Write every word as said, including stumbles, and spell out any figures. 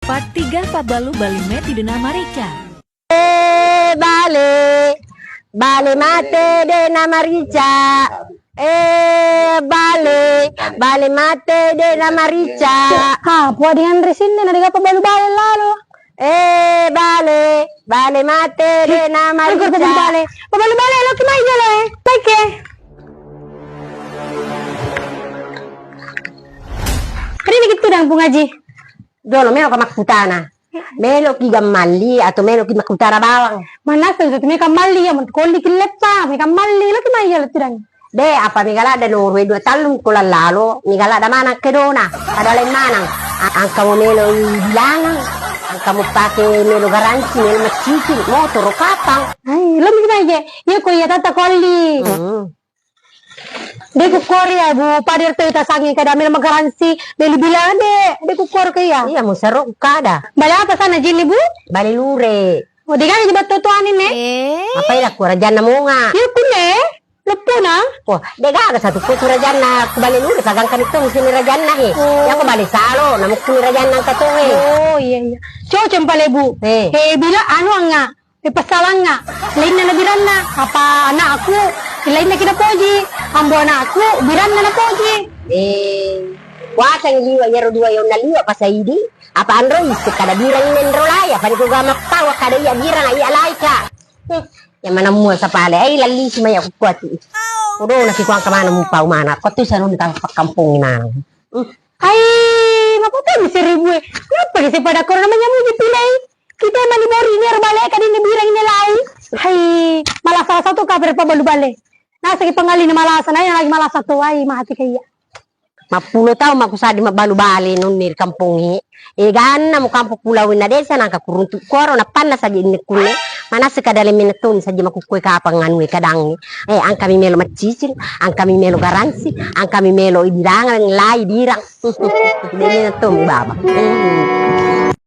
Part tiga, Pabbalu Bale Mate De'na Marica. Eh, bale, bale mate de'na marica. Eh, bale, bale mate de'na marica. Ha, puang dianre sinna na dega pabbalu bale lalo. Eh, bale, bale mate de'na marica. Pabbalu bale. Pabbalu bale, loki mai jolo, eh. Baik, eh. Rini gitu dang, Pung Aji. Jolo melo ka makkutana. Meloki gammalli atau meloki makkutana bawang? Manassa tu meka malli, ya, mun kolli ki leppa, meka malli, loki mai jolo tudang. De, apa mega ladda no rue dua tallung ko lallalo, mega ladda manang kedona, pada lain manang. A-, angka mo melo bilangang, angka mo pake melo garansi, melo maccicil, motoro, kapang. Ai, lo mi mai je, iya ko iya tata kolli. Hmm. De kukkori ya, Bu, pada erte tasangi kada melo magaransi, melo bilang de, de kukkori ke iya. Iya, musaro kada. Bale apa sana jini, Bu? Bale lure. Oh, de gaga jibat tuani ne? Eh. Apa ila ku rajanna monga? Iya, kunne. Leppuna? Wah, de gaga satu ku rajanna ku bale lure, kagangka itu sini rajanna he. Oh. Ya ku bale salo, namu ku rajanna angka to he. Oh, iya, iya. Cocok pale, Bu. Eh. Eh, bila anu anga. Eh, passalangnga, lainna na biranna, apa anakku, lainna ki napoji, ambo anakku, biranna napoji. Eh, kuasang liwa iyaro dua yonna liwa pasaidi, apa anro isse kada birang nenro lai, apa niko gama tau kada iya birang iya laika. Hmm, yang mana mua sapale, ai lalli sima ya kukuati. Udah nasi kuang kemana mupau mana, kau tu sarung tang pakkampung mana. Hmm. Hai, maputa mi seribu e. Kenapa ki pada koro namanya muji pilai? Kita mani bori ini ro bale ka dini birang ini lai. Hai, malasa satu kabar pa balu bale. Nasa ki pangali ni malasa, nai lagi malasa tu, ai, mahati kaya. Mappulo tau maku sadi mabbalu bale nunni ri kampongnge. E ganna mu kampong pulau na desa nangka kuruntu koro na panna saja ini kunne. Manasa kada le menetun saja maku kue kapang anu e kadangnge. E angkami melo maccicil, angkami melo garansi, angkami melo ibirangan lai birang. Dene na to mu baba. Hmm.